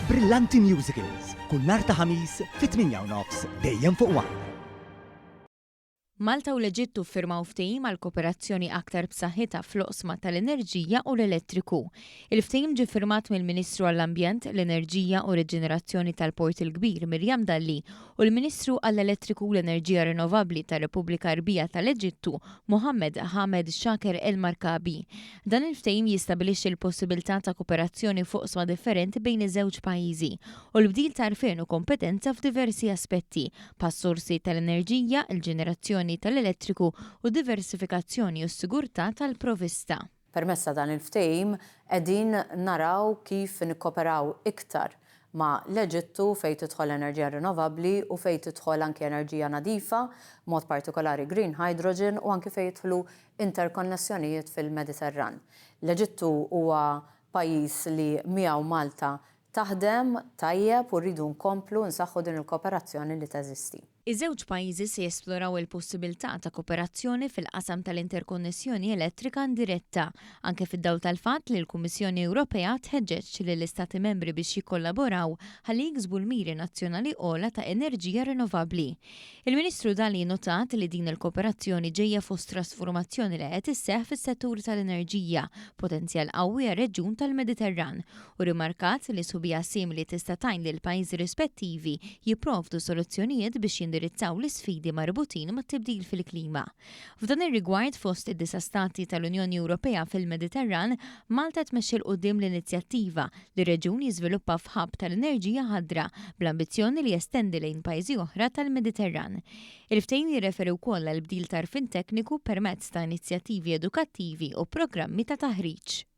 Brillanti Musicals, kull nhar ta' Ħamis fit-8 u nofs dejjem fuq One. Malta u l-Eġittu ffirmaw ftehim għal kooperazzjoni aktar b'saħħitha fl-oqsma tal-enerġija u l-elettriku. Il-ftehim ġie ffirmat mill-Ministru għall-Ambjent, l-Enerġija u Riġenerazzjoni tal-Port il-Kbir Miriam Dalli u l-Ministru għall-Elettriku u l-Enerġija Rinnovabbli tar-Repubblika Għarbija tal-Eġittu Mohammed Hamed Shaker El Markabi. Dan il-ftehim jistabilixxi l-possibilità ta' kooperazzjoni f'oqsma differenti bejn iż-żewġ pajjiżi u l-bdil ta' għarfien u kompetenza f'diversi aspetti, bħas-sorsi tal-enerġija, il-ġenerazzjoni tal-elettriku u d-diversifikazzjoni u s-sigurtà tal-provvista. Permezz ta' dan il-ftehim qegħdin naraw kif nikkoperaw iktar ma' l-Eġittu fejn tidħol enerġija rinnovabbli u fejn tidħol anki enerġija nadifa, b'mod partikolari green hydrogen u anki fejn jidħlu interkonnessjonijiet fil-Mediterran. L-Eġittu huwa pajjiż li miegħu Malta taħdem tajjeb u rridu nkomplu nsaħħu din il-kooperazzjoni li teżisti. Iż-żewġ pajjiżi se jesploraw il-possibilità ta' kooperazzjoni fil-qasam tal-interkonnessjoni elettrika indiretta, anke fid-dawl tal-fatt li l-Kummissjoni Ewropea tħeġġeġ lill-Istati Membri biex jikkollaboraw ħalli jiksbu l-miri nazzjonali ogħla ta' enerġija rinnovabbli. Il-Ministru Dalli nnotat li din il-kooperazzjoni ġejja fost trasformazzjoni li qed isseħħ fis-settur tal-enerġija, potenzjal qawwi għar-reġjun tal-Mediterran, u rrimarkat li sħubija simili tista' tgħin lill-pajjiżi rispettivi jipprovdu soluzzjonijiet biex jindirizzaw l-isfidi marbutin mat-tibdil fil-klima. F'dan ir-rigward, fost id-disa' stati tal-Unjoni Ewropea fil-Mediterran, Malta tmexxi 'l quddiem l inizjattiva li r-reġjun jiżviluppa f'hub tal-enerġija ħadra, bl-ambizzjoni li jestendi lejn pajjiżi oħra tal-Mediterran. Il-ftehim jirreferi wkoll għall-bdil t'għarfien tekniku permezz ta' inizjattivi edukattivi u programmi ta' taħriġ.